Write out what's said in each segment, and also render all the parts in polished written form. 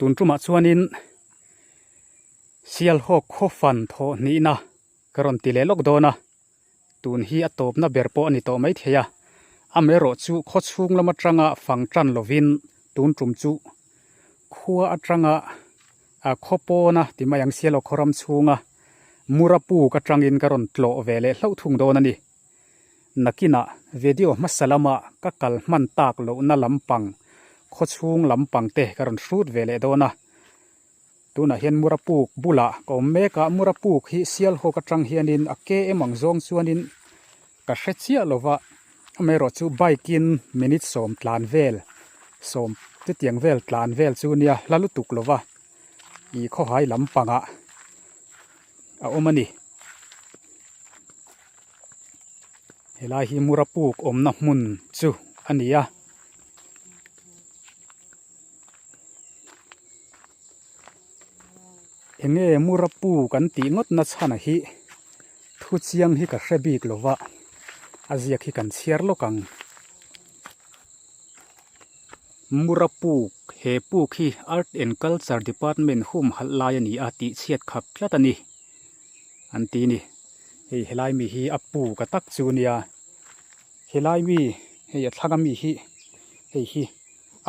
Tun tumah chuanin Sialhawk khaw fan thawh hnihna ka rawn ti leh lawk dawn a, tun hi a tawpna ber pawh a ni tawh maithei a, amaherawhchu khaw chhung lam atanga fang tan lovin tun tum chu khua atanga a khaw pawna ti mai ang Sialhawk khaw ram chhunga Murapuk atangin ka rawn tlawh ve leh hlauh thung dawn a ni. Nakinah video hmasa lama ka kal hman tak lohna lampang khawchhung lampang te ka rawn hrut ve leh dawn a. Tunah hian Murapuk bulah ka awm mek a, Murapuk hi Sialhawk atang hianin a ke em ang zawng chuanin ka hre chiah lo va, amaherawhchu bike in minute sawm tlan vel sawm chutiang vel tlan vel chu nia hla lutuk lo va ih khawhai lampangah a awm a ni. Helai hi Murapuk awmna hmun chu a ni a. Enge Murapuk an tih ngawt na chhan a hi thu chiang hi ka hre bik lo va, a ziak hi kan chhiar lawk ang. Murapuk, he puk hi Art and Culture Department humhalh lai a ni a tih chhiat khap tlat a ni an ti ni. Hei helai mi hi a puk a tak chu nia, helai mi hei a thlang ami hi hei hi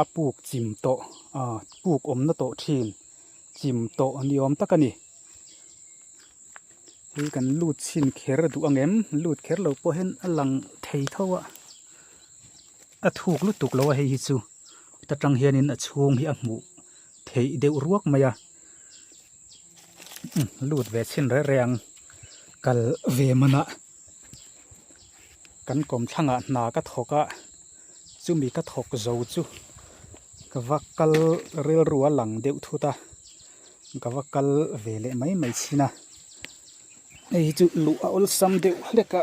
a puk chim tawh ah puk awmna tawh thin chim tawh ni awm tak a ni. Hei kan lut chhin kher duh ang em lut kher lo pawh hian a lang thei tho a a thuk lutuk lo a hei hi chu ta tang hianin a chhung hi a hmuh theih deuh ruak mai a lut ve chhin reng reng ang kal ve manah kan kawmthlangah hna ka thawk a chumi ka thawk zo chu ka va kal rilru a lang deuh thut a ka va kal ve leh mai mai chhin a hei hi chu luh a awlsam deuh hlek a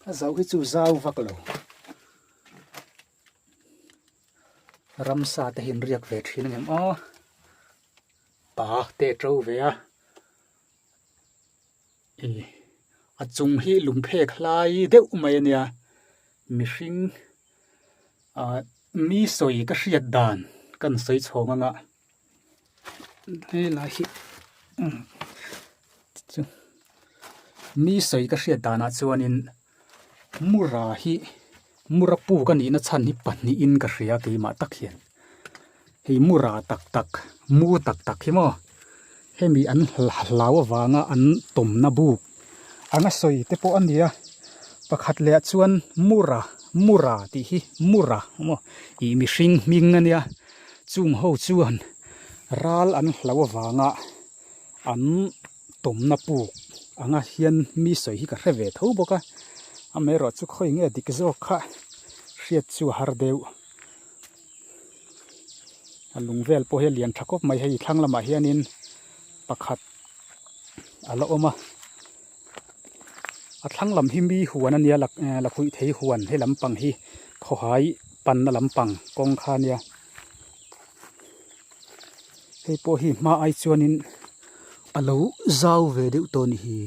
a zo hi chu zau vak lo ramsa te hi an riak ve thin ang em aw pa te a to ve a. Ih a chung hi lungphek hlai deuh mai a nia mihring ah mi sawi ka hriat dan kan sawi chhawng anga helai hi chu mi sawi ka hriat danah chuanin mura hi mura puk a nihna chhan hi pahnihin ka hria keimah tak hian hei mura tak tak mu tak tak hi maw hemi an hlau avanga an tawmna buk anga sawi te pawh a ni a pakhat leh ah chuan mura mura tih hi mura maw ih mihring hming a nia chung ho chuan ral an hlau avanga an tawmna puk anga hian mi sawi hi ka hre ve tho bawk a amaherawh chu khawi nge dik zawk kha hriat chu a har deuh. A lung vel pawh hi a lian tha khawp mai hei thlang lamah hianin pakhat a la awm a a thlang lam hi mi huan a nia lakhuih thei huan he lampang hi khawhai panna lampang kawng kha a nia hei pawh hi hma ai chuanin a lo zau ve deuh tawh a ni hi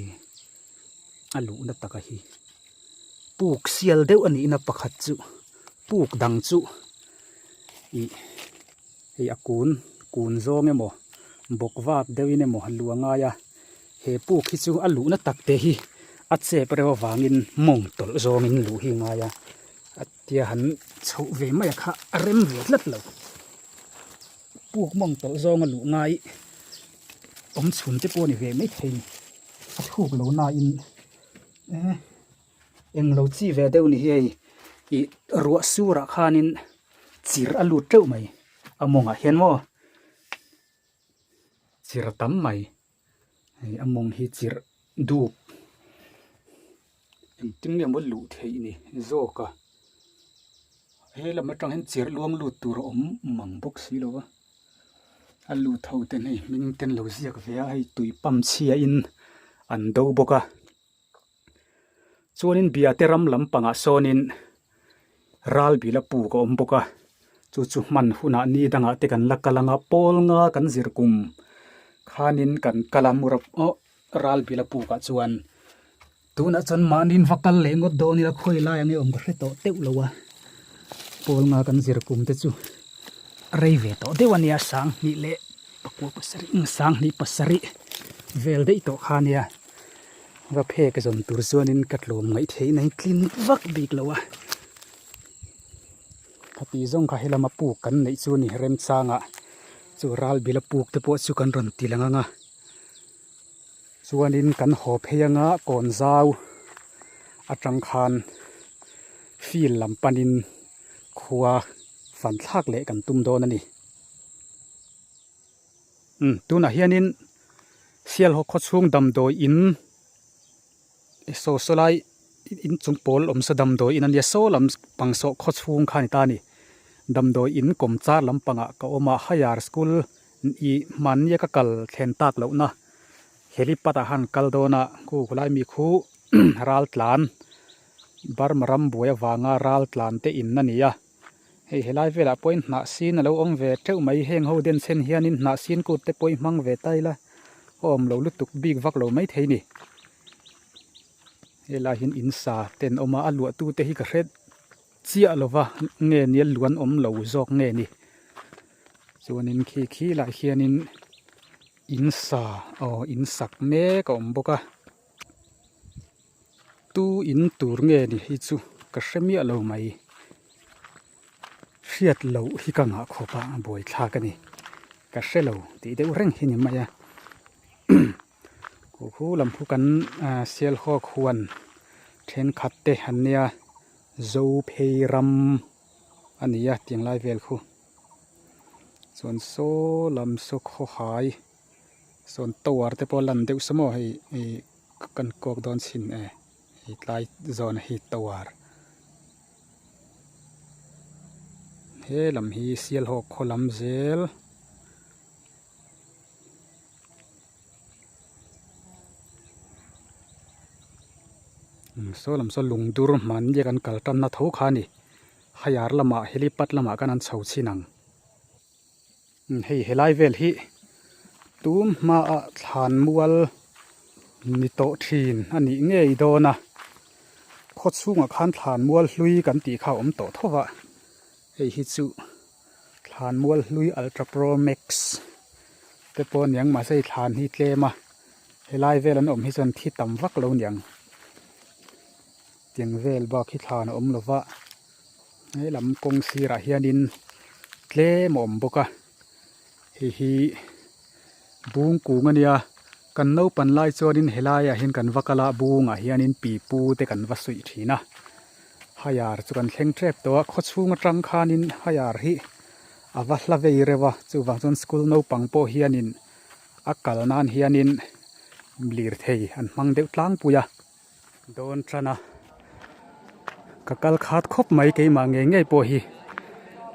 a luhna taka hi puk sial deuh a nihna pakhat chu puk dang chu ih hei a kun kun zawng emaw bawk vak deuhin emaw a lu a ngai a he puk hi chu a luhna tak te hi a chep reuh avangin mawng tawlh zawngin luh hi a ngai a a tia han chhoh ve mai a kha a rem ve tlat lo puk mawng tawlh zawnga luh ngai awm chhun te pawh a ni ve maithei a ni a thuk lo nain eh Englo chi ve deuh ni hi hei ih ruah surah khanin chir a lut teuh mai a mawngah hian maw chir a tam mai hei a mawng hi chirh dup engtin nge maw luh theih ni zawk a he lam atang hian chirh luang lut tur a awm mang bawk si lo va a lut ho ten hei hming ten lo ziak ve a hei tui pump chhia in an do bawk a. Chuanin Biate ram lampangah sawnin ral bila puk a awm bawk a, chu chu hman hunah ni dangah te kan la kal anga pawl nga kan zir kum khanin kan kal a mura aw ral bila pukah chuan tunah chuan mahniin va kal leh ngawt dawn ila khawi lai ang e awm ka hre tawh teuh lo a. Pawl nga kan zir kum te chu a rei ve tawh deuh a nia sanghnih leh pakua pasarih sanghnih pasarih vel daih tawh kha a nia va phek zawn tur chuanin ka tlawm ngaih theihna hi tlin vak bik lo a khati zawng kha helama puk kan neih chu a ni remchangah chu ral bila puk te pawh chu kan rawn ti lang ang a chuanin kan haw phei anga kawn zau atang khan field lam panin khua fan thlak leh kan tum dawn a ni. Umm tunah hianin Sialhawk khawchhung damdawi in saw saw lai inchung pawl awm sa damdawi in a nia saw lam pang saw khawchhung kha a ni ta a ni. Damdawi in kawm char lampangah ka awm a higher school ih hmannia ka kal thlen tak lohna helipad ah khan kal dawn a khu khulai mi khu ral tlan Burma ram buai avanga ral tlan te in a ni a. Hei helai velah pawhin hnah sin a lo awm ve teuh mai heng ho den chhen hianin hnah sin kut te pawh i hmang ve ta ila a awm lo lutuk bik vak lo mai thei ni. Helai hian in sa ten awm a a luah tu te hi ka hre chiah lo va nge nia luan awm lo zawk nge ni. Chuanin khi khi lah hianin in sa aw in sak mek a awm bawk a. Tu in tur nge ni hi chu ka hre miah lo mai hriat loh hi ka ngah khawp a a buai thlak a ni ka hre lo tih deuh reng hi ni mai a khu khu lam khu kan ah sialhawk huan thenkhat te an nia zo phei ram a ni a tiang lai vel khu chuan saw lam saw khawhai. Sawn tower te pawh a lan deuh saw maw hei ih kan kawk dawn chhin e hei tlai zawn hi tower he lam hi sialhawk khaw lam zel. Saw lam saw lungdur hmanni a kan kal tanna tho kha a ni higher lamah helipad lamah khan an chho chhin ang. Hei helai vel hi tun hmaah thlan mual ni tawh thin a nih ngei dawn a khaw chhungah khan thlan mual hlui kan tih kha a awm tawh tho va hei hi chu thlan mual hlui ultra pro max te pawh a niang mahse hei thlan hi tlem a helai vel an awm hi chuan thi tam vak lo niang tiang vel bak hi thlan a awm lo va. He lam kawng sirah hianin tlem a awm bawk a hei hi bung kung a nia kan naupan lai chuanin helaiah hian kan va kal a bungah hianin pipu te kan va suih thin a hire chu kan thleng tep tawh a khawchhung atang khanin hire hi a va hla vei reuh a chuvang chuan school naupang pawh hianin a kal nan hianin lirthei an hmang deuh tlangpui a. Dawn tan a ka kal khat khawp mai keimah ngei ngei pawh hi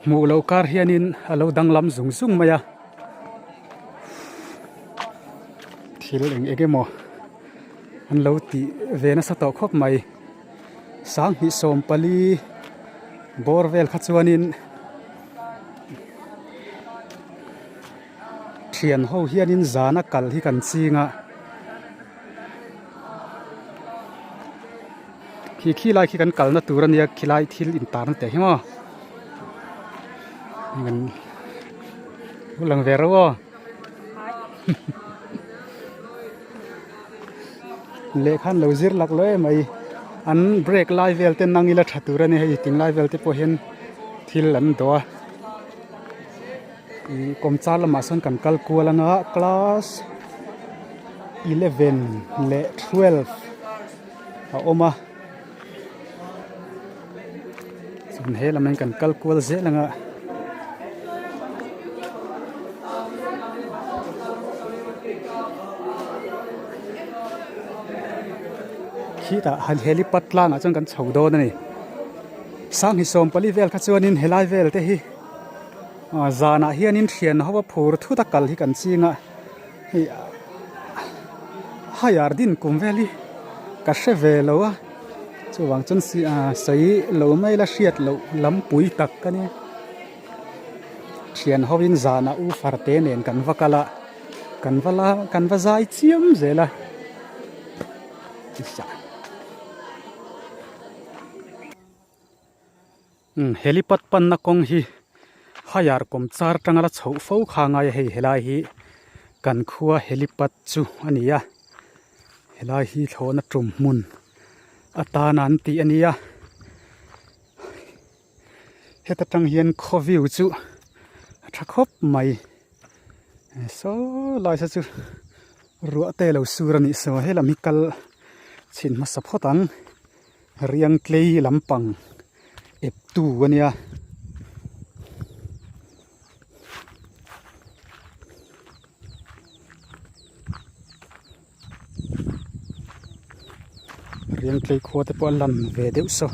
hmuh loh kar hianin a lo danglam zung zung mai a thil eng eng emaw an lo tih ve nasa tawh khawp mai sanghnih 40 bawr vel kha chuanin thian ho hianin zana kal hi kan ching a. Khi khi lai khi kan kalna tur a nia khilai thil intarna teh hi maw kan lo lang ve reuh aw lehkha an lo zir lak lo em mai an break lai vel te nang ila tha tur a ni hei tinglai vel te pawh hian thil an dawh a Ih kawmchar lamah sawn kan kal kual anga class 11 leh 12 a awm a chuan he lam ah hian kan kal kual zel anga. Khitah helipad tlangah chuan kan chho dawn a ni sanghnih 40 vel kha chuanin helai vel te hi. Zanah hianin thian ho a phur thut a kal hi kan ching a hei higher din kum vel hi ka hre ve lo a chuvang chuan sawi lo mai la hriat loh lampui tak a nia thian ho in zanah u farte nen kan va kal a kan va la kan va zai chiam zel a. Umm helipad panna kawng hi higher kawm char atanga la chhoh fo kha ngai a hei helai hi kan khua helipad chu a ni a helai hi thlawhna tum hmun atana an tih a ni a heta tang hian khaw view chu a tha khawp mai saw lai saw chu ruah te lo sur a nih saw helam hi kal chhin hmasa phawt ang. Riang tlei lampang ep tu a nia. Riang tlei khua te pawh a lan ve deuh saw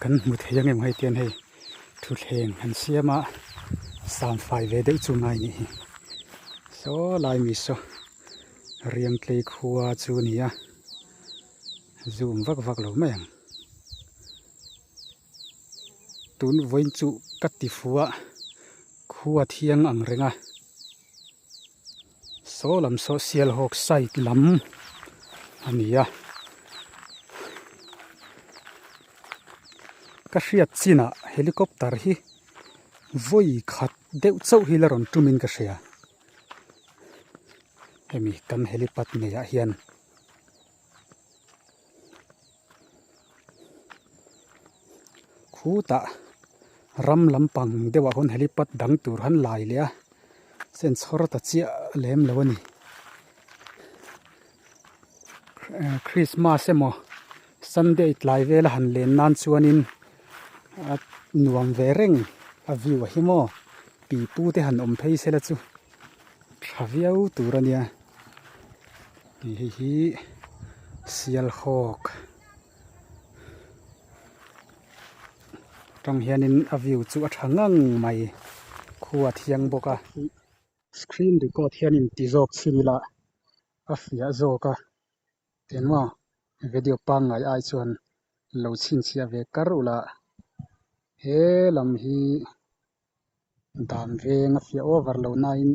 kan hmu thei ang em hei tian hei thutthleng an siam a samfai ve deuh chu ngai nih hi saw lai mi saw riang tlei khua chu a ni a. Zoom vak vak lo mai ang. Tun vawiin chu ka ti fu a, khua thiang ang reng a. Saw lam saw Sialhawk side lam a ni a. Ka hriat chinah helicopter hi vawi khat deuh chauh hi la rawn tumin ka hria. Hemi kan helipad neiah hian. Khutah ram lampang deuhah khawn helipad dang tur han lai leh a sen chhawr ta chiah lem lo a ni Christmas emaw Sunday tlai vela han len nan chuanin a nuam ve reng a view a hi maw pipu te han awm phei sela chu tha viau tur a nia. Hei hei hi Sialhawk atang hianin a view chu a tha ngang mai khua thiang bawk a. Screen record hianin ti zawk chhin ila a fiah zawk a engmaw video pangngai ai chuan lo chhinchhiah ve kar ula he lam hi. Dan veng a fiah over lo nain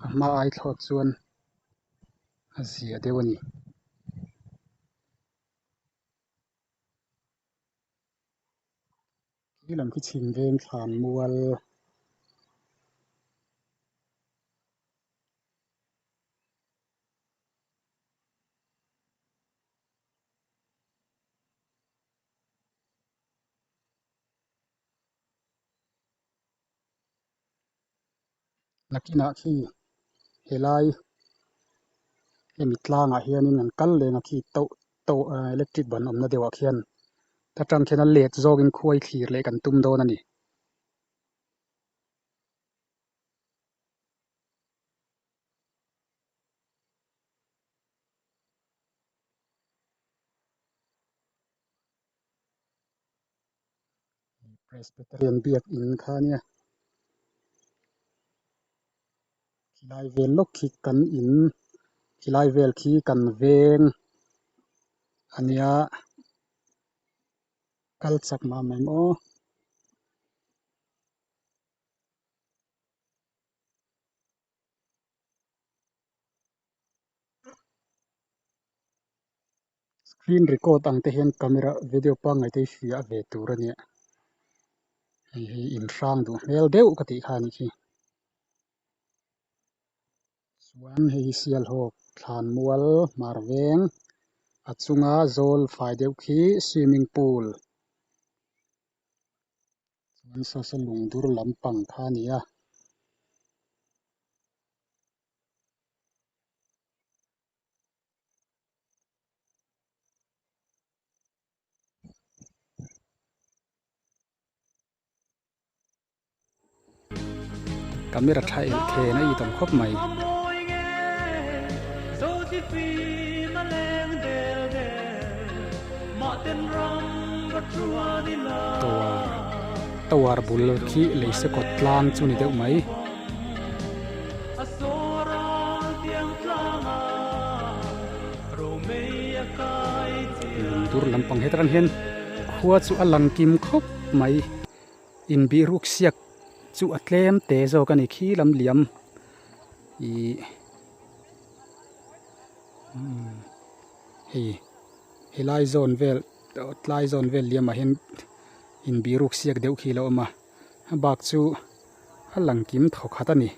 a hma ai thlawt chuan a zia deuh a ni. Khi lam khi chhim veng thlan mual. Nakinah khi helai hemi tlangah hianin an kal leng a khi to to electric ban awmna deuhah khian ta tang khian a let zawngin khuai thlir leh kan tum dawn a ni. Presbyterian biak in kha ania khilai vel lawk khi kan in khilai vel khi kan veng ania kal chak mah mai maw. Screen record ang te hian camera video pangngai te hi fiah ve tur a nia hei hi inhrang duh hmel deuh ka tih kha a nih khi chuan hei hi Sialhawk thlanmual hmar veng a chunga zawl fai deuh khi swimming pool chuan saw saw lungdur lampang kha a ni a. Camera tha el then a itawm khawp mai. Tower tower bul khi lei se kawt tlang chu ni deuh mai. Lungdur lampang hetah hian khua chu a lang kim khawp mai inbihruk siak chu a tlem te zawk a ni khi lam liam ih hei helai zawn vel tlai zawn vel liamah hian. Inbiruk siak deuh khi a lo awm a, a bak chu a lang kim thaw khat a ni.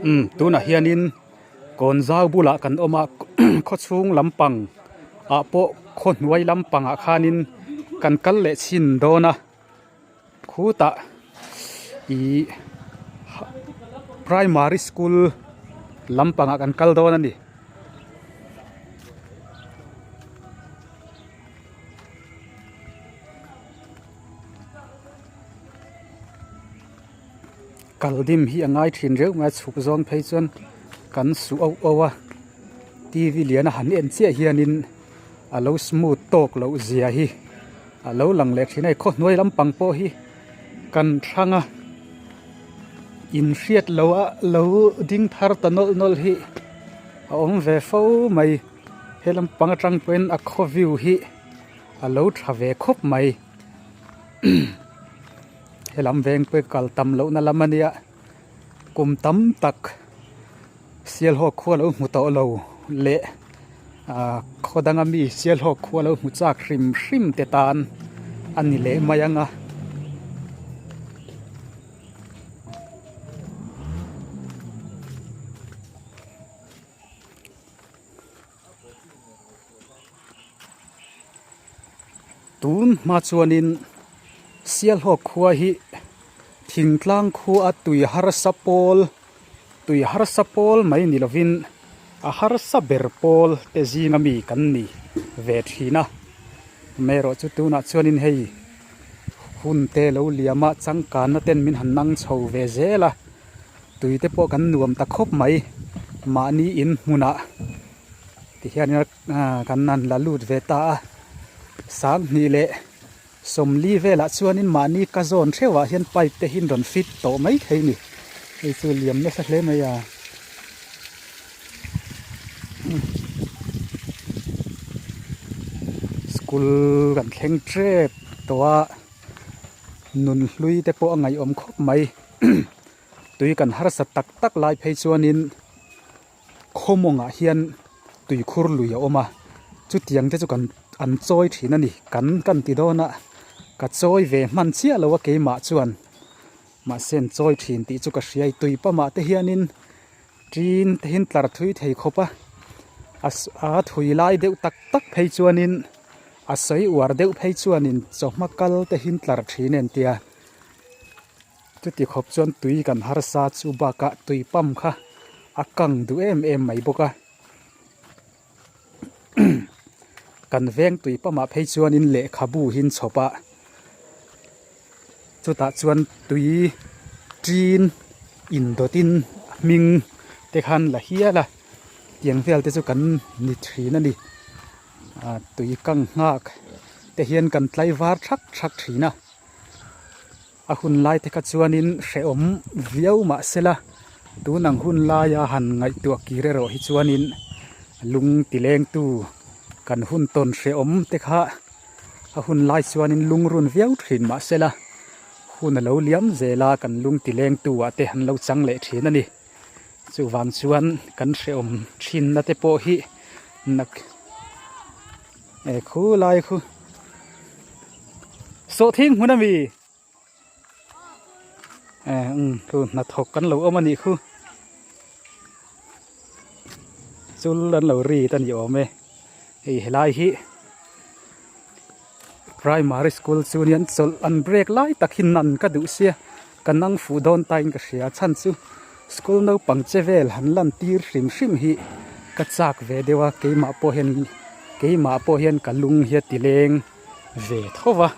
Umm tunah hianin kawn zau bulah kan awm a khawchhung lampang ah pawh khawhnuai lampang ah khanin kan kal leh chhin dawn a khutah ihh primary school lampang ah kan kal dawn a ni. Kal dim hi a ngai thin reuh mai a chhuk zawn phei chuan kan su auh auh a t v lian a han en chiah hianin a lo smooth tawk loh zia hi a lo lang leh thin a hei khawhnuai lampang pawh hi kan hrang a inhriat loh a lo ding thar ta nawlh nawlh hi a awm ve fo mai he lampang atang pawhin a khaw view hi a lo tha ve khawp mai. Helam veng pawh kal tam lohna lam a nia kum tam tak Sialhawk khua lo hmu tawh lo leh ah khaw danga mi Sialhawk khua lo hmu chak hrim hrim te tan a ni leh mai ang a. Tun hma chuanin Sialhawk khua hi thingtlang khua tui harsa pawl tui harsa pawl mai ni lovin a harsa ber pawl te zinga mi kan ni ve thin a amaherawh chu tunah chuanin hei hun te lo liam a changkanna ten min han nang chho ve zel a tui te pawh kan nuam ta khawp mai mahni in hmunah ti hian kan han la lut ve ta a sanghnih leh sawmli velah chuanin mahni ka zawn theuh ah hian pipe te hi an rawn fit tawh mai thei a ni hei chu liam nasa hle mai a school kan thleng tep tawh a nunhlui te pawh a ngaihawm khawp mai tui kan harsa tak tak lai phei chuanin. Khawmawngah hian tuikhur lui a awm a chutiang te chu kan an chawi thin a ni kan kan ti dawn a ka chawi ve hman chiah lo a keimah chuan mahse an chawi thin tih chu ka hria a tui pamah te hianin tin te hian tlar thui thei khawp a a thui lai deuh tak tak phei chuanin a sawi uar deuh phei chuanin chawhma kal te hi an tlar thin a entia. Chuti khawp chuan tui kan harsa chu bakah tui pump kha a kang duh em em mai bawk a kan veng tui pump ah phei chuanin lehkhabu hi an chhawp a chutah chuan tui tin indawtin hming te khan la hial a tiang vel te chu kan ni thin a ni ah tui kang nghak te hian kan tlaivar thak thak thin a. A hun lai te kha chuanin hrehawm viau mah sela tun ang hun laia han ngaihtuah kir erawh hi chuanin lung ti lengtu kan hun tawn hrehawm te kha a hun lai chuanin lungrun viau thin mah sela hun a lo liam zel a kan lung ti lengtu ah te an lo chang leh thin a ni chuvang chuan kan hrehawm thinna te pawh hi nak eh khulai khu. Sawhthing hmun ami eh umm chu hnathawk kan lo awm anih khu chul an lo rit a ni awm e hei helai hi primary school chu anian chawlh an break lai tak hi nan ka duh sia ka nang fuh dawn ta in ka hria chhan chu school naupang che vel han lan tir hrim hrim hi ka chak ve deuh a keimah pawh hian keimah pawh hian ka lung hi a ti leng. ve tho va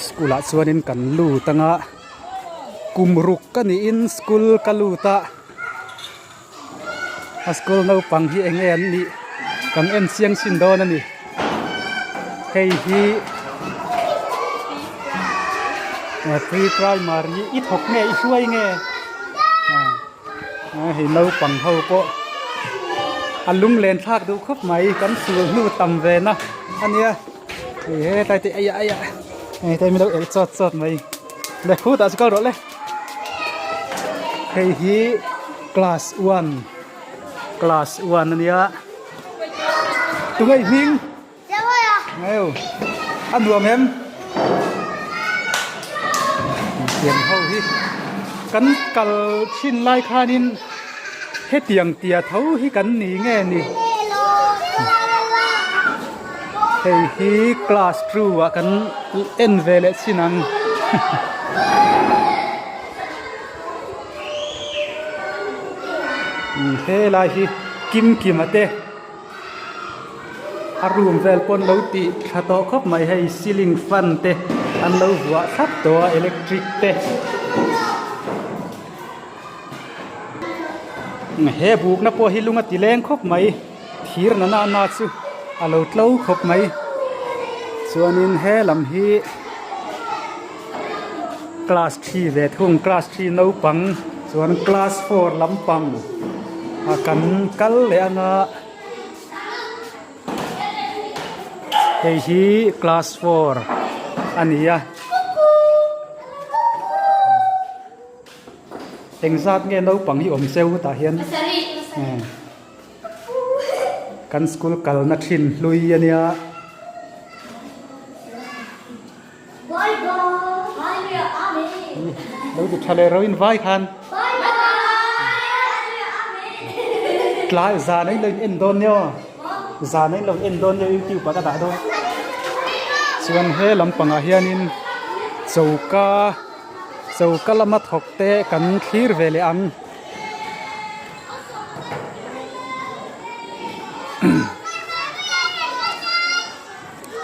school ah chuanin kan lut anga kum ruk ka niin school ka lut a a school naupang hi eng nge an nih kan en chiang chin dawn a ni hei hi pre primary i thawk nge i hruai nge hei naupang ho pawh a lunglen thlak duh khawp mai kan sul hnu tam ve na ania hei hetlai te aia aia hei te min lo elh chawt chawt mai le khutah chu kal rawh le hei hi class one class one ania tunge i hming. Ngeu a nuam em? Tiang ho hi kan kal thin lai khanin hetiang tia tho hi kan ni nge ni? Hei hi class two ah kan en ve leh chin ang. Helai hi Kimkima te a room vel pawh an lo tih tha tawh khawp mai hei ceiling fan te an lo vuah thlap tawh a electric te he bukna pawh hi lung a ti leng khawp mai thir na na na chu a lo tlo khawp mai chuanin he lam hi class three ve thung class three naupang chuan class four lampang ah kan kal leh anga hei hi class four a ni a engzat nge naupang hi awm cheu tah hian kan school kalna thin hlui a nia. Lo ti tha leh ro in vai khan. Tlai zan in lo in en dawn nia aw. Zan in lo en dawn nia youtube ah ka dah dawn. Chuan he lampangah hianin choka choka lama thawk te kan thlir ve leh ang.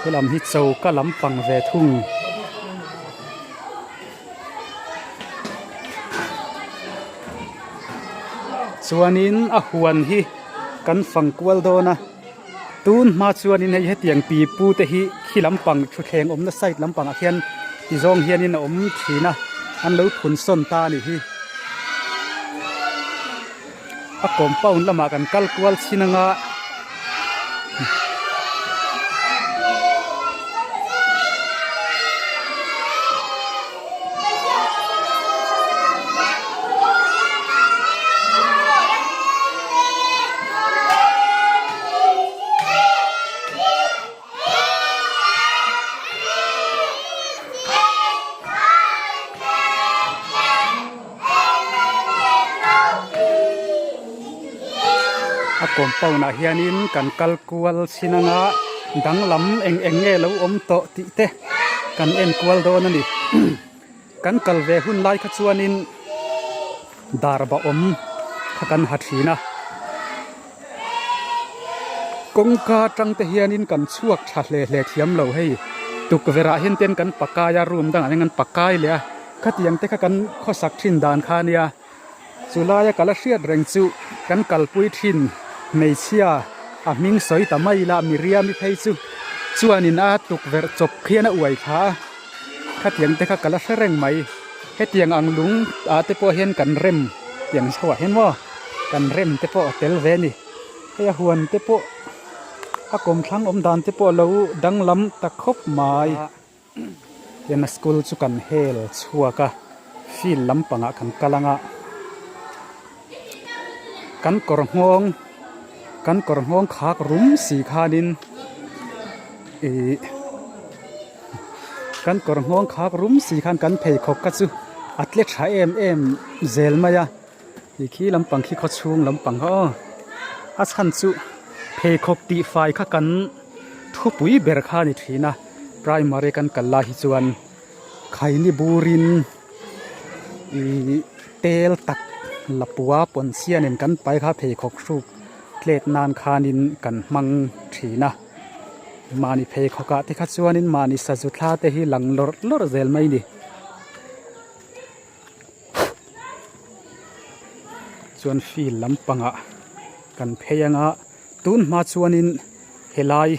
Helam hi choka lampang ve thung. Chuanin a huan hi kan fang kual dawn a tun hma chuanin hei hetiang pi pu te hi khi lampang thutthleng awmna side lampangah khian ti zawng hianin a awm thin a an lo phun sawn ta a nih hi. A compound lamah kan kal kual chin anga A compound ah hianin kan kal kual chin anga danglam eng eng nge lo awm tawh tih te kan en kual dawn a ni kan kal ve hun lai kha chuanin dar ba awm kha kan ha thin a kawngka atang te hianin kan chhuak tha hle hle thiam lo hei tukverh ah hian ten kan pakai a room dangah hian kan pakai leh a. Khatiang te kha kan khawsak thin dan kha ania, chu laia ka la hriat reng chu kan kalpui thin hmeichhia a hming sawi ta mai la Miriam-i phei chu chuanin a tukverh chawp khian a uai thla a, khatiang te kha ka la hre reng mai, hetiang ang lung ah te pawh hian kan rem tiang chho ah hian maw kan rem te pawh a tel ve a ni, hei a huan te pawh a kawmthlang awm dan te pawh a lo danglam ta khawp mai. Tichuan school chu kan hel chhuak a field lampangah kan kal ang a kan kawr nghawng kan kawr nghawng khak rum si khanin ihh kan kawr nghawng khak rum si khan kan pheikhawk kha chu a tle tha em em zel mai a. Ti khi lampang khi khawchhung lampang kha aw a chhan chu pheikhawk tih fai kha kan thupui ber kha a ni thin a primary kan kal lai hi chuan khaini burin ihh tel tak lapua pawnchhia nen kan pai kha pheikhawk hruk tlet nan khanin kan hmang thin a mahni pheikhawk ah te kha chuanin mahni sazu thla te hi lang lawrh lawrh zel mai a ni. Chuan field lampangah kan phei anga tun hma chuanin helai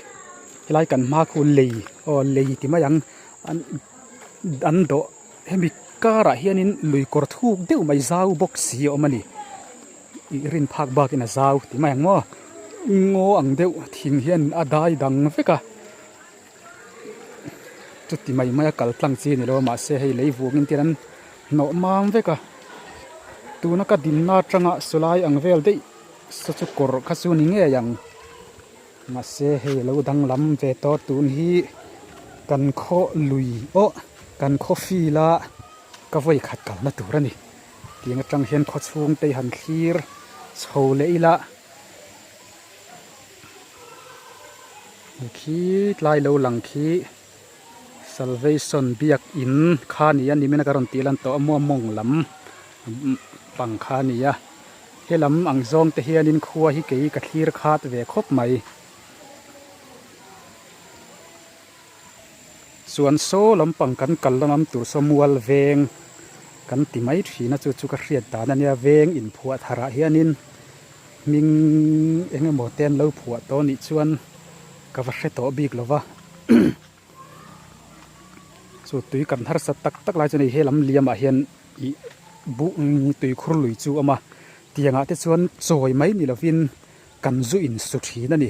helai kan hma khu lei aw lei ti mai ang an an dawh hemi karah hianin lui kawr thuk deuh mai zau bawk si a awm a ni ih rin phak bakin a zau ti mai ang maw ngaw ang deuh thing hian a dai dang vek a. Chuti mai mai a kal tlang chi a ni lo a mahse hei lei vungin tir an hnawh mam vek a tuna ka dinna atanga sawlai ang vel daih saw chu kawr kha chu ni ngei ang. Mahse hei a lo danglam ve tawh tun hi kan khaw lui aw kan khaw field a ka vawi khat kalna tur a ni. Tiang atang hian khaw chhung te hi han thlir chho leh ila khi tlai lo lang khi Salvation biak in kha a ni a nimin a ka rawn tih lan tawh a maw mawng lam pang kha a ni a helam ang zawng te hianin khua hi kei ka thlir khat ve khawp mai. Chuan saw lampang kan kal lam tur saw mual veng kan ti mai thin a chu chu ka hriat dan a nia veng inphuah tharah hianin hming eng emaw te an lo phuah tawh anih chuan ka va hre tawh bik lo va chu tui kan harsat tak tak lai chuan hei helam liamah hian ih buh tui khur lui chu a awm a tiangah te chuan chawi mai ni lovin kan zu insu thin a ni.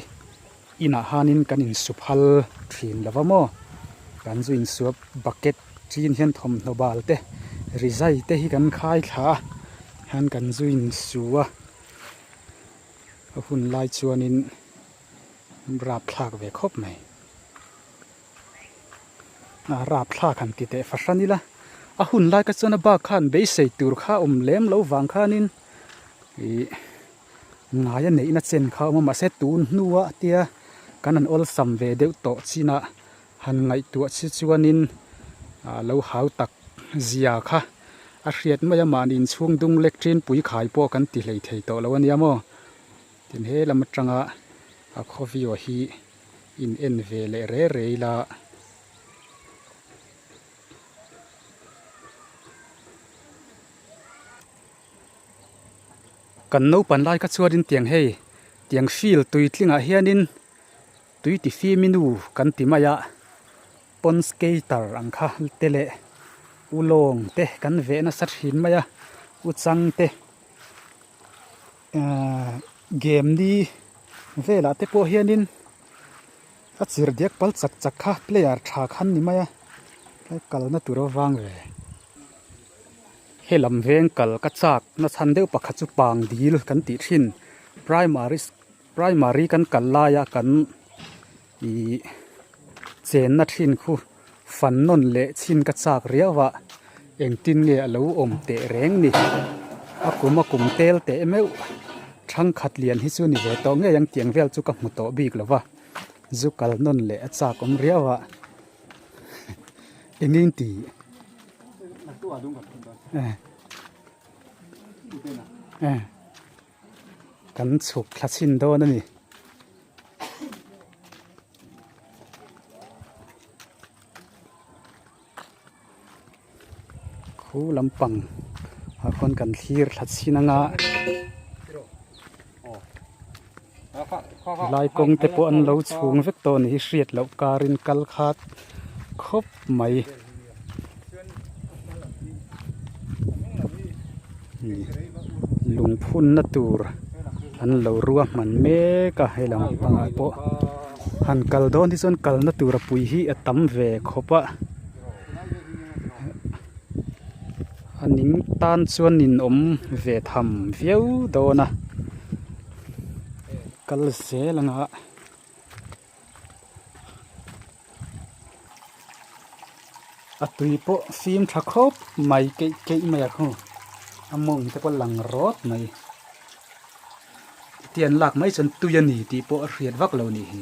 Inah hanin kan insu phal thin lo va maw? Kan zu insua bucket chin hian thawmhnaw bal te rizai te hi kan khai thla a hian kan zu insu a a hun lai chuanin rapthlak ve khawp mai. A rapthlak han ti teh fahran ila a hun lai ka chuan a bak khan beisei tur kha awm lem lo vang khanin ih. Ngai a neihna chen kha a awm a mahse tun hnua tia kan han awlsam ve deuh tawh chinah han ngaihtuah chi chuanin ah lo hau tak zia kha a hriat mai a mahni inchhung dung lek ṭin pui khai pawh kan ti hlei thei tawh lo a nia maw tin he lam aṭanga a khawvio hi in en ve leh re re ila. Kan naupan lai kha chuanin tiang hei tiang field tui tlingah hianin tui ti fim i nu kan ti mai a pond skater ang kha te leh ulawng te kan veh nasa thin mai a uchang te ahh game ni velah te pawh hianin a chirh diak pal chak chak kha player tha khan ni mai a tlai kalna tur avang ve. Helam veng kal ka chak na chhan deuh pakhat chu pang dil kan tih thin primary primary kan kal laia kan ih chenna thin khu fan nawn leh chhin ka chak riau a engtin nge a lo awm teh reng ni a kum a kum tel teh meuh thangkhat lian hi chu ni ve tawh ngei ang tiang vel chu ka hmu tawh bik lo va zu kal nawn leh a chak awm riau a engin tih. Kan chhuk thla chhin dawn a ni. Khu lampang ah khawn kan thlir thla chhin anga lai kawng te pawh an lo chhung vek tawh a ni hi hriat loh karin kal khat khawp mai. Lungphunna tur an lo ruahman mek a hei lampangah pawh han kal dawn hi chuan kalna tur a pui hi a tam ve khawp a a ning tan chuan ninawm ve tham viau dawn a kal zel anga. A tui pawh fim tha khawp mai keih keih mai a khu a mawng te pawh lang rawt mai tian lak mai chuan tui a ni tih pawh a hriat vak lo nih hi.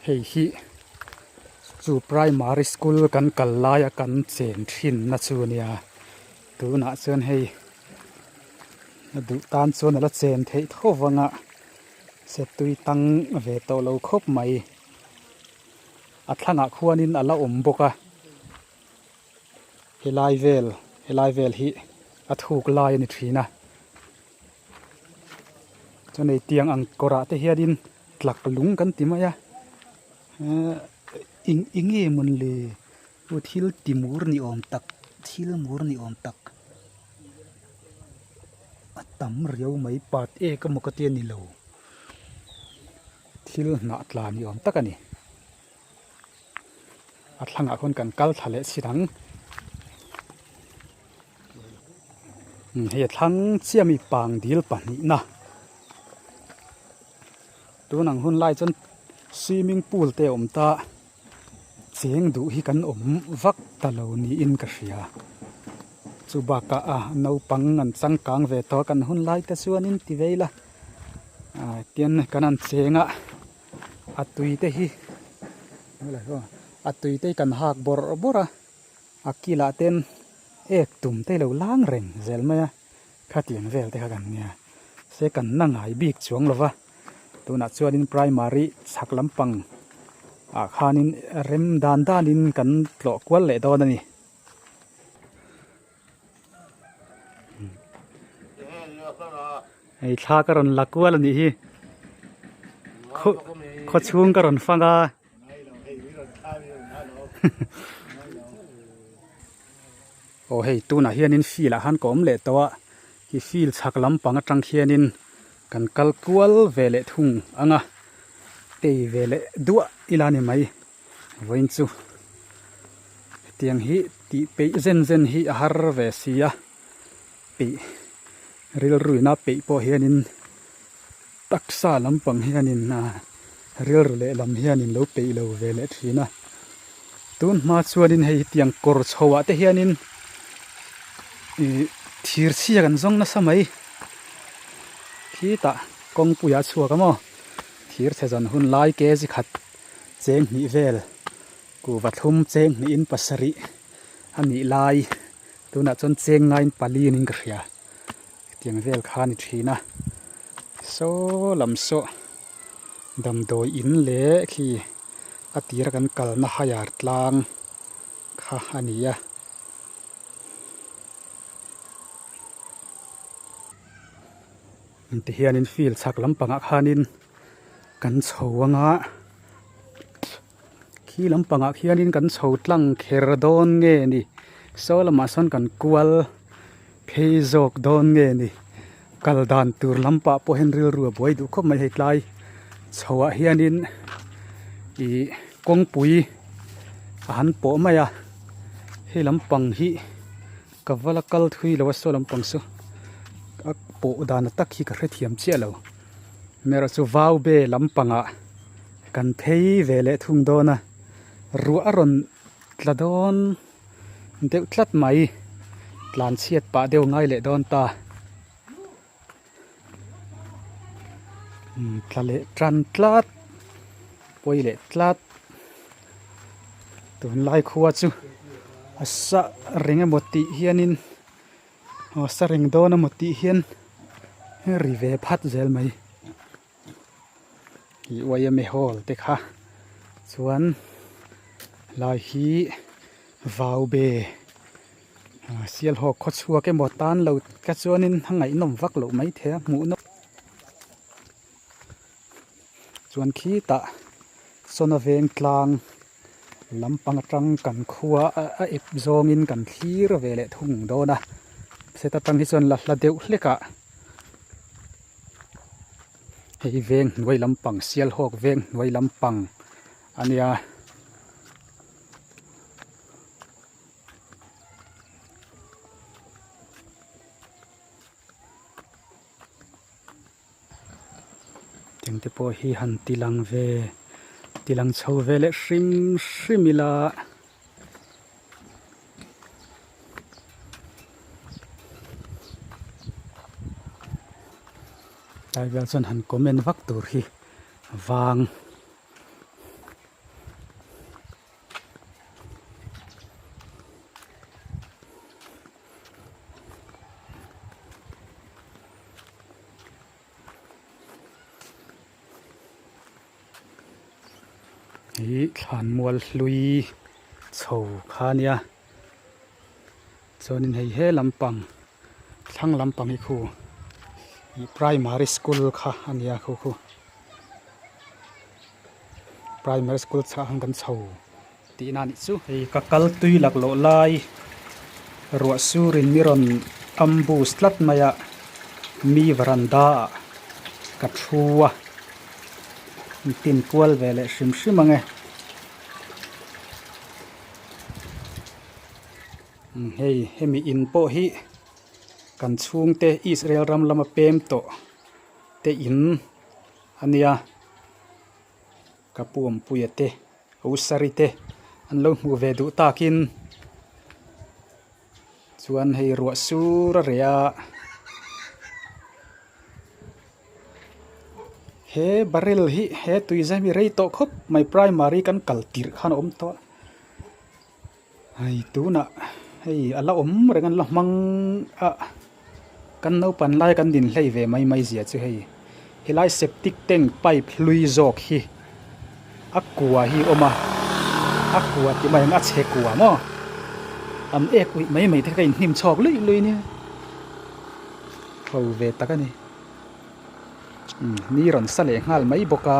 Hei hi chu primary school kan kal laia kan chen thin na chu a nia tunah chuan hei a duh tan chuan a la chen theih tho vang a se tui tang ve tawh lo khawp mai a thlangah khuanin a la awm bawk a helai vel helai vel hi a thuk lai a ni thin a. Chuan hei tiang ang kawrah te hianin tlak lung kan ti mai a ehh eng eng nge mawn le aw thil ti mur ni awm tak thil mur ni awm tak a tam riau mai pat ek emaw ka tia ni lo thil hnah tla ni awm tak a ni. A thlangah khawn kan kal thla leh si dang. Hei a thlang chiah ami pangdil pahnihna. Tun ang hun lai chuan swimming pool te a awm ta cheng duh hi kan awm vak ta lo niin ka hria. Chu bakah a naupang an changkang ve tawh a kan hun lai te chuanin ti vei la ah tian kan han cheng a a tui te hi a tui te hi kan hak bawrh bawrh a. A kilah ten ek tum te lo lang reng zel mai a, khatiang vel te kha kan nia. Se kan na ngai bik chuang lo va, tunah chuanin primary chhak lampang ah khanin rem dan danin kan tlawh kual leh dawn a ni. Hei thla ka rawn la kual a nih hi, khaw chhung ka rawn fang a. Aw hei tunah hianin field ah khan ka awm leh tawh a khi field chhak lampang atang khianin kan kal kual ve leh thung ang a tei ve leh duah ila ni mai vawiin chu hetiang hi tih peih zen zen hi a har ve si a peih rilruina peih pawh hianin. Taksa lampang hianin rilru lehlam hianin lo peih lo ve leh thin a, tun hma chuanin hei hetiang kawr chho ah te hianin ih thir chhia kan zawng nasa mai khitah kawngpui ah a chhuak a maw thir chhe zan hun lai ke zi khat cheng hnih vel kuhva thlum cheng hnihin pasarih a nih lai tunah chuan cheng ngaiin pali niin ka hria. Hetiang vel kha a ni thin a, saw lam saw damdawi in leh khi a tira kan kalna hire tlang kha a ni a. Tihianin field chhak lampangah khanin kan chho anga khi lampangah khianin kan chho tlang kher dawn nge ni saw lamah sawn kan kual phei zawk dawn nge ni kal dan tur lampah pawh hian rilru a buai duh khawp mai hei tlai chho ah hianin ih kawngpui a han pawh mai a hei lampang hi ka va la kal thui lo a saw lampang saw a pawh dan a tak hi ka hrethiam chiah lo. Erawh chu vau be lampangah kan phei ve leh thung dawn a, ruah a rawn tla dawn deuh tlat mai, tlan chhiat pah deuh ngai leh dawn ta. Umm tla leh tan tlat, pawi leh tlat, tunlai khua chu a sa reng emaw tih hianin. Aw sa reng dawn emaw tih hian ri ve phat zel mai ih yma hall te kha chuan lai hi vau be sialhawk khaw chhuak emaw tan lo ka chuanin a ngaihnawm vak loh mai thei a hmuh nawm chuan khitah sawna veng tlang. Lampang atang kan khua a ep zawngin kan thlir ve leh thung dawn a, set atang hi chuan la hla deuh hlek ah hei veng hnuai lampang Sialhawk veng hnuai lampang a nia. Tiang te pawh hi han ti lang ve ti lang chho ve leh hrim hrim ila. Tlai vel chuan han comment vak tur hi vang. Ih thlanmual hlui chho kha a nia chuanin hei he lampang thlang lampang hi khu ih primary school kha a nia khu khu primary school chhah ang kan chho. Tihna a nih chu. Hei ka kal tui laklawh lai ruah surin mi rawn ambush tlat mai a, mi varanda ah ka thu a, an tin kual ve leh hrim hrim ang e. Hei hemi in pawh hi kan chhungte Israel ram lama pem tawh te in a nia ka pu awmpuia te Osari te an lo hmuh ve duh takin chuan hei ruah sur a reh a. He barrel hi he tui zai hi rei tawh khawp mai primary kan kal tirh khan a awm tawh a hei tunah hei a la awm reng a an la hmang a kan naupan lai kan din hlei ve mai mai zia chu hei helai septic tank pipe hlui zawk hi a kua hi a awm a a kua ti mai ang a chhe kua maw an ek uih mai mai te kha ka inhnim chhawk luih luih nia. Ho ve tak a ni. Umm ni rawn sa leh nghal mai bawk a.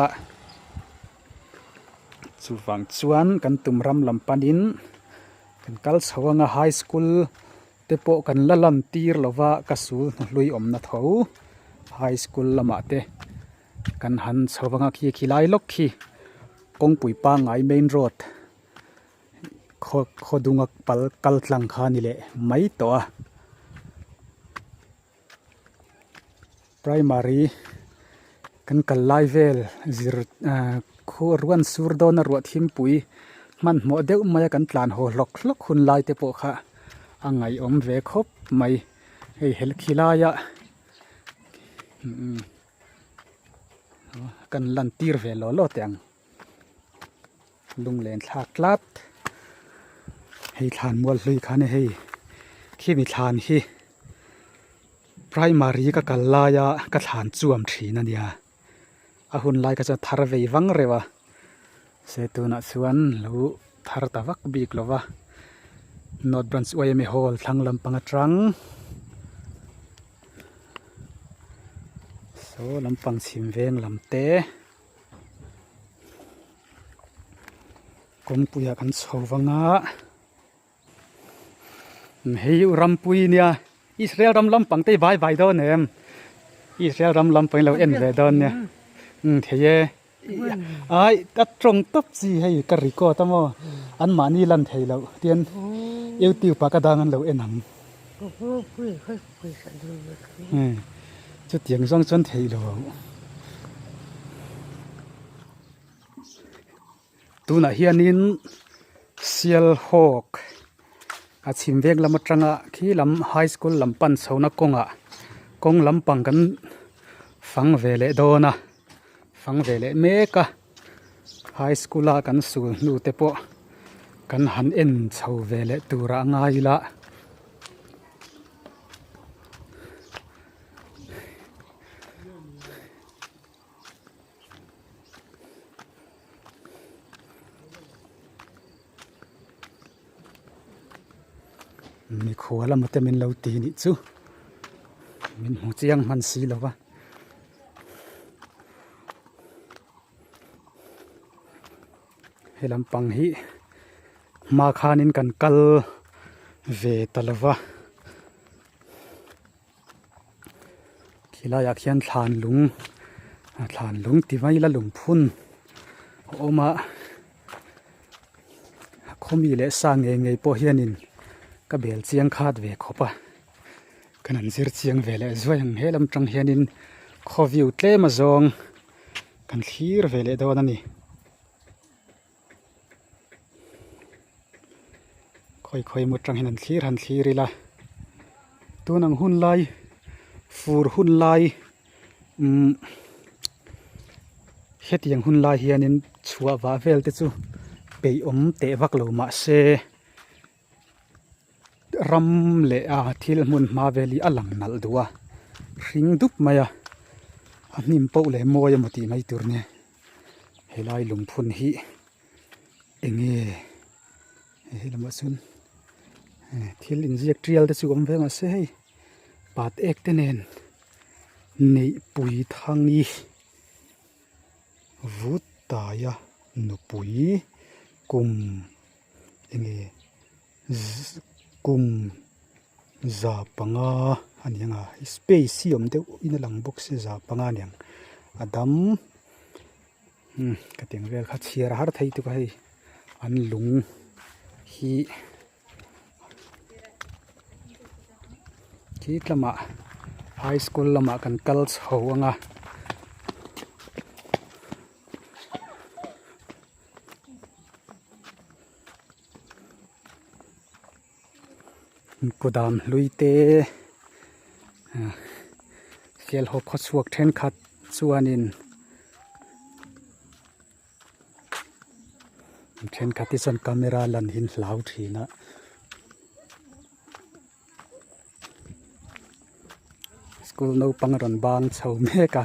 Chuvang chuan kan tum ram lam panin kan kal chho anga high school te pawh kan la lan tir lo va ka sul hnuhlui awmna tho high school lamah te kan han chho anga khi khilai lawk khi kawngpui pangngai main road khaw khaw dunga pal kal tlang kha a ni leh mai tawh a primary kan kal lai vel zir ah khaw ruan sur dawn a ruah thimpui hmanhmawh deuh mai a kan tlan haw hlawk hlawk hun lai te pawh kha a ngaihawm ve khawp mai hei hel khi laia umm kan lan tir ve law law teh ang. Lunglen thlak tlat hei thlan mual hlui kha a ni hei khimi thlan hi primary ka kal laia ka thlan chuam thin a nia a hun lai kha chuan thar vei vang reuh a se tunah chuan lo thar ta vak bik lo va north branch yma hall thlang lampang atang saw lampang chhim veng lam te. Kawngpuiah kan chho vang a hei rampui nia Israel ram lampang te hi vai vai dawn em Israel ram lampang hi lo en ve dawn nia umm thei e ai a tawng tawp chi hei ka record a maw an mahni lan thei loh tian youtube ah ka dang an lo en ang chutiang zawng chuan theih lo tunah hianin Sialhawk a chhim veng lam atanga khi lam high school lam pan chhohna kawngah kawng lampang kan fang ve leh dawn a fang ve leh mek a high school a kan sul hnu te pawh kan han en chho ve leh tur a ngai ila. Mikhual emaw te min lo ti nih chu min hmu chiang hman si lo va. He lampang hi hma khanin kan kal ve ta lo va. Khilaiah khian thlan lung thlan lung ti mai ila lungphun a awm a khawmi leh sa ngei ngei pawh hianin ka bel chiang khat ve khawp a kan han zir chiang ve leh zuai ang he lam tang hianin khaw view tlem a zawng kan thlir ve leh dawn a ni. Khawi khawi maw tang hian an thlir han thlir ila tun ang hun lai fur hun lai umm hetiang hun lai hianin chhuah vah vel te chu peih awm teh vak lo mahse ram leh a thil hmun hma vel hi a lang nalh duh a hring dup mai a a hnim poh leh mawi emaw tih mai tur nia. Helai lungphun hi enge hei lamah chuan thil inziak tial te chu awm ve mahse hei pat ek te nen neihpui thangi vut taia nupui kum enge kum 500 a ni ang a space hi awm deuh in a lang bawk sia 500 a ni ang a dam umm ka ti ang vel kha chhiar a har thei tuk a hei an lung hi. Khi tlamah high school lamah kan kal chho ang a. Kudam hlui te Sialhawk khawchhuak thenkhat chuanin thenkhat hi chuan camera lan hi an hlau thin a. School naupang a rawn bang chho mek a.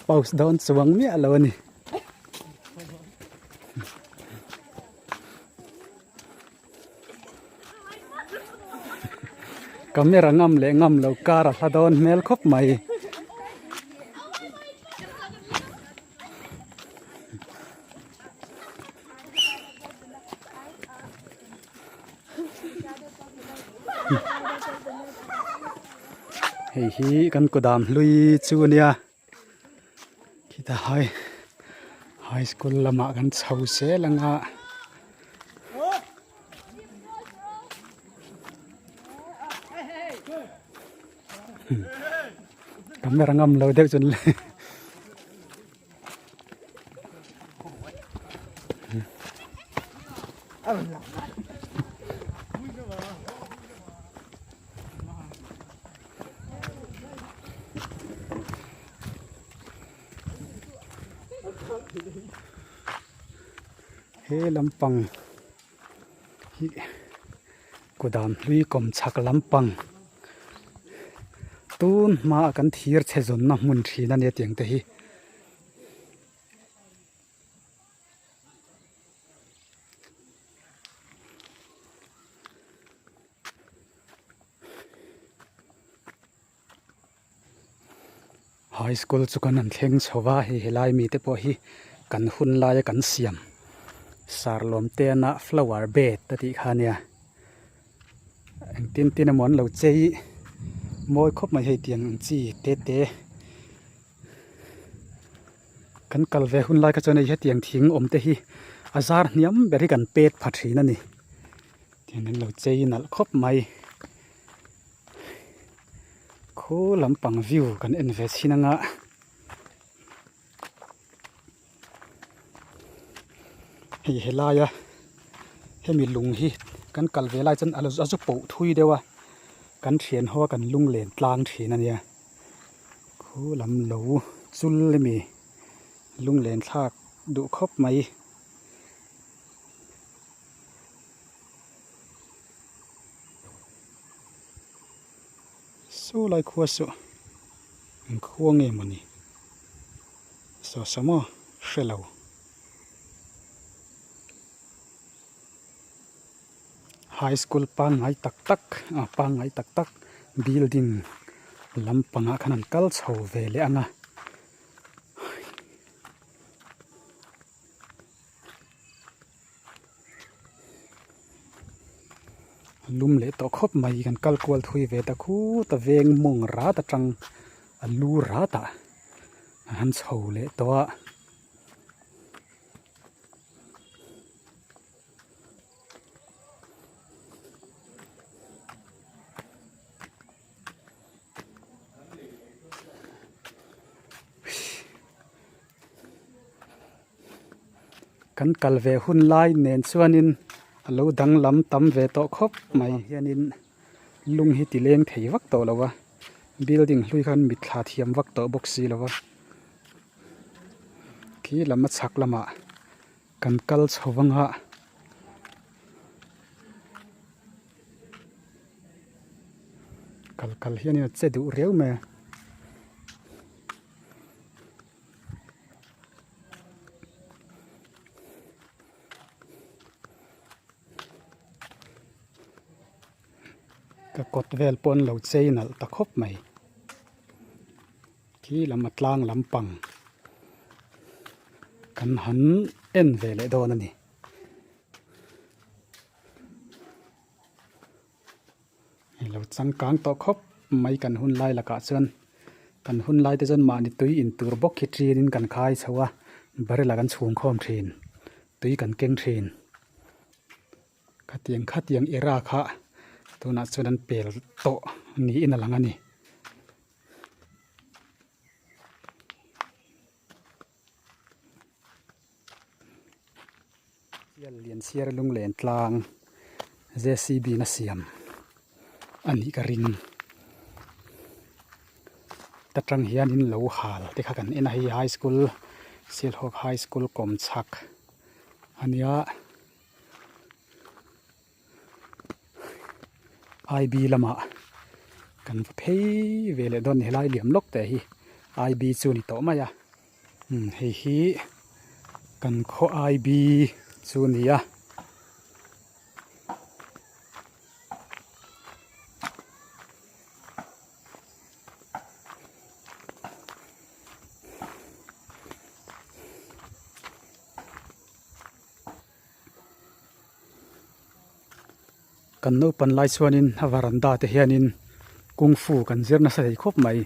Pause dawn chuang miah lo a ni. Camera ngam leh ngam lo kar a hla dawn hmel khawp mai. Hei hi kan kudam hlui chu a nia khitah high high school lamah kan chho zel ang a. Camera ngam lo deuh chuan le. He lampang hi kudam hlui kawm chhak lampang tun hmaa kan thir chhe zawnna hmun thin a nia tiang te hi. High school chu kan han thleng chho va hei helai mite pawh hi kan hun laia kan siam sarlawm te ana flower bed a tih kha ania engtin tin emaw an lo chei mawi khawp mai hei tiang ang chi te te kan kal ve hun lai kha chuan hei hetiang thing awm te hi a zar hniam ber hi kan pet pha thin a ni tiang an lo chei nalh khawp mai. Khu lampang view kan en ve chhin anga hei helaia hemi lung hi kan kal ve lai chuan a zu poh thui deuh a kan thian ho a kan lung len tlang thin a nia khu lam lo chul emi lung len thlak duh khawp mai. Saw lai khua saw eng khua nge mawni saw saw maw hre lo high school pangngai tak tak ah pangngai tak tak building lampangah khan an kal chho ve leh ang a. Lum leh tawh khawp mai kan kal kual thui ve ta khut a veng mawng rat atang a lu rat ah an han chho leh tawh a. Kan kal ve hun lai nen chuanin a lo danglam tam ve tawh khawp mai hianin lung hi ti leng thei vak tawh lo va building hlui khan mitthla thiam vak tawh bawk si lo va khi lam a chhak lamah kan kal chho vang a. Kal kal hianin a che duh riau mai a. Ka kawt vel pawh an lo chei nalh ta khawp mai khi lam a tlang lampang kan han en ve leh dawn a ni. Lo changkang tawh khawp mai kan hun lai lakah chuan kan hun lai te chuan mahni tui in tur bawk hi ṭinin kan khai chho a barrel ah kan chhung khawm ṭhin tui kan keng ṭhin. Khatiang khatiang era kha tunah chuan an pel tawh niin a lang a ni. Sial lian siar lunglen tlang J_C_B na siam a nih ka ring ta tang hianin lo hal te kha kan en a hei high school Sialhawk high school kawmchhak a nia. IB lamah kan va phei ve leh dawn a ni helai liam lawk teh hi IB chu a ni tawh mai a umm hei hi kan khaw IB chu a ni a. Kan naupan lai chuanin a varanda te hianin kung fu kan zir nasa thei khawp mai.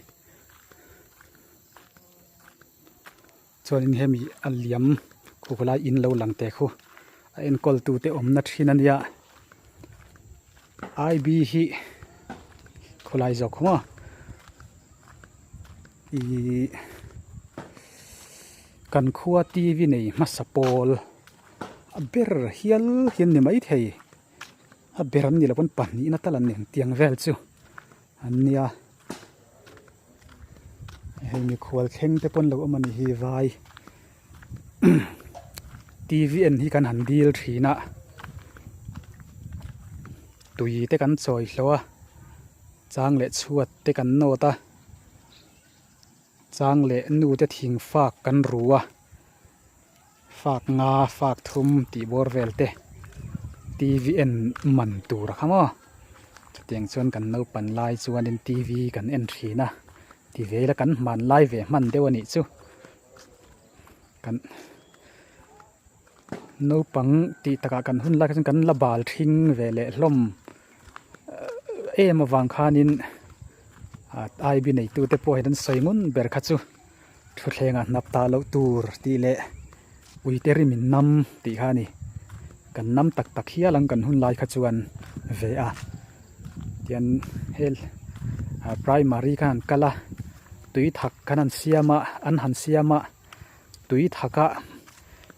Chuanin hemi a liam khu khawlai in lo lang te khu a enkawl tu te awmna thin a nia. IB hi khawlai zawk maw ihh kan khua TV nei hmasa pawl a ber hial hian ni maithei a ber an ni lo pawn pahnihna tal an ni ang tiang vel chu an nia hei mikhual thleng te pawn lo awm a ni hi vai TV en hi kan han dil thin a tui te kan chawi hlauh a chang leh chhuat te kan nawt a chang leh nu te thing fak kan ru a fak nga fak thum tih bawr vel te TV en man tur a kha maw chutiang chuan kan naupan lai chuanin TV kan en thin a ti ve ila kan hmanlai ve hman deuh a nih chu kan naupang tih takah kan hun lai kha chuan kan la bal thing ve leh hlawm em avang khanin IB neitute pawh hian an sawi ngun ber kha chu thutthlengah hnap ta loh tur tih leh uite rim in nam tih kha a ni. Kan nam tak tak hial ang kan hun lai kha chuan ve a tian hel primary khan an kal a tui thak khan an siam a an han siam a tui thaka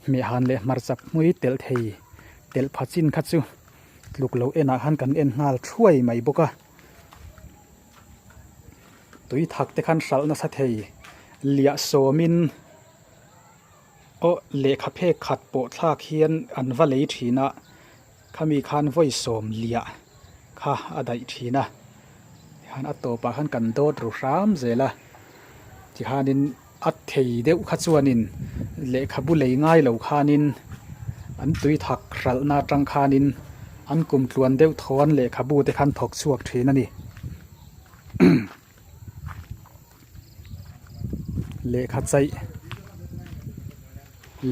hmehhan leh hmarcha hmui telh thei telh pha chin kha chu tluk loh enah khan kan en nghal thuai mai bawk a tui thak te khan hralh nasa thei liah sawmin aw lehkha phek khat pawh thlak hian an va lei thin a khami khan vawi sawm liah kha a daih thin a tihian a tawpah khan kan dawt ru hram zel a tihianin a thei deuh kha chuanin lehkhabu lei ngai lo khanin an tui thak hralhna atang khanin an kum tluan deuh thaw an lehkhabu te khan thawk chhuak thin a ni. Lehkha chaih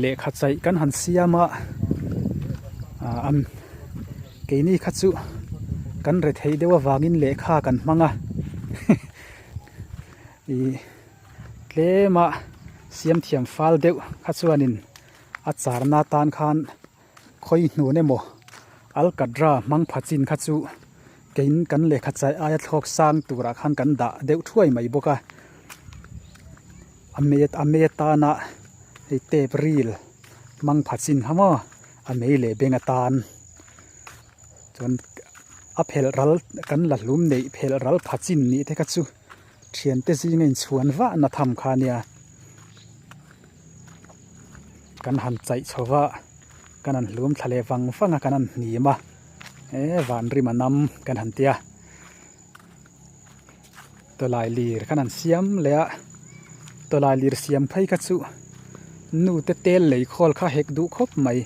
lehkha chaih kan han siam a ah an keini kha chu kan retheih deuh avangin lehkha kan hmang a ih tlema siam thiam fal deuh kha chuanin a charna tan khan khawi hnun emaw alkatra hmang pha chin kha chu kein kan lehkha chaih aia thlawk sang turah khan kan dah deuh thuai mai bawk a a met a met tana hei tape reel hmang pha chin kha maw a mei leh beng atan chuan a phelh ral kan la hlum neih phelh ral pha chin nih te kha chu thiante zinga inchhuan vah na tham kha a nia. Kan han chaih chho va, kan han hlum thla leh vang vang a, kan han hnim a, eh van rim a nam kan han tia. Tawlai lir kan han siam leh a, tawlai lir siam phei kha chu nu te tel lei khawl kha hek duh khawp mai.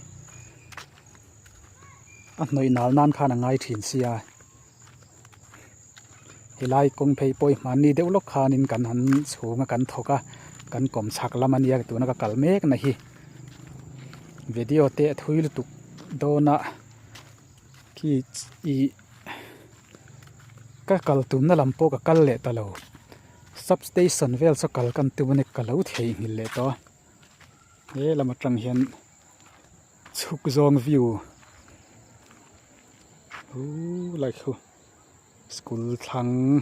A hnawih nal nan khan a ngai thin sia. Helai kawng phei pawh hi hmanni deuh lawk khanin kan han chhung a kan thawk a kan kawm chhak lam a nia tuna ka kal mek na hi video te a thui lutuk dawn a khi ih ka kal tumna lam pawh ka kal leh ta lo sub station vel saw kal kan tum a ni ka lo theihnghilh leh tawh a he lam atang hian chhuk zawng view. Uu lai khu school thlang.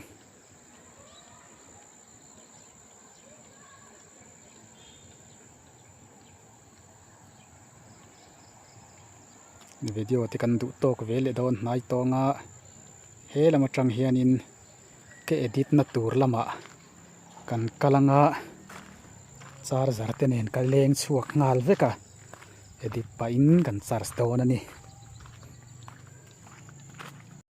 Video te kan duh tawk ve leh dawn hnai tawng a he lam atang hianin ka edit na tur lamah kan kal anga charger te nen ka leng chhuak nghal vek a edit pahin kan charge dawn a ni.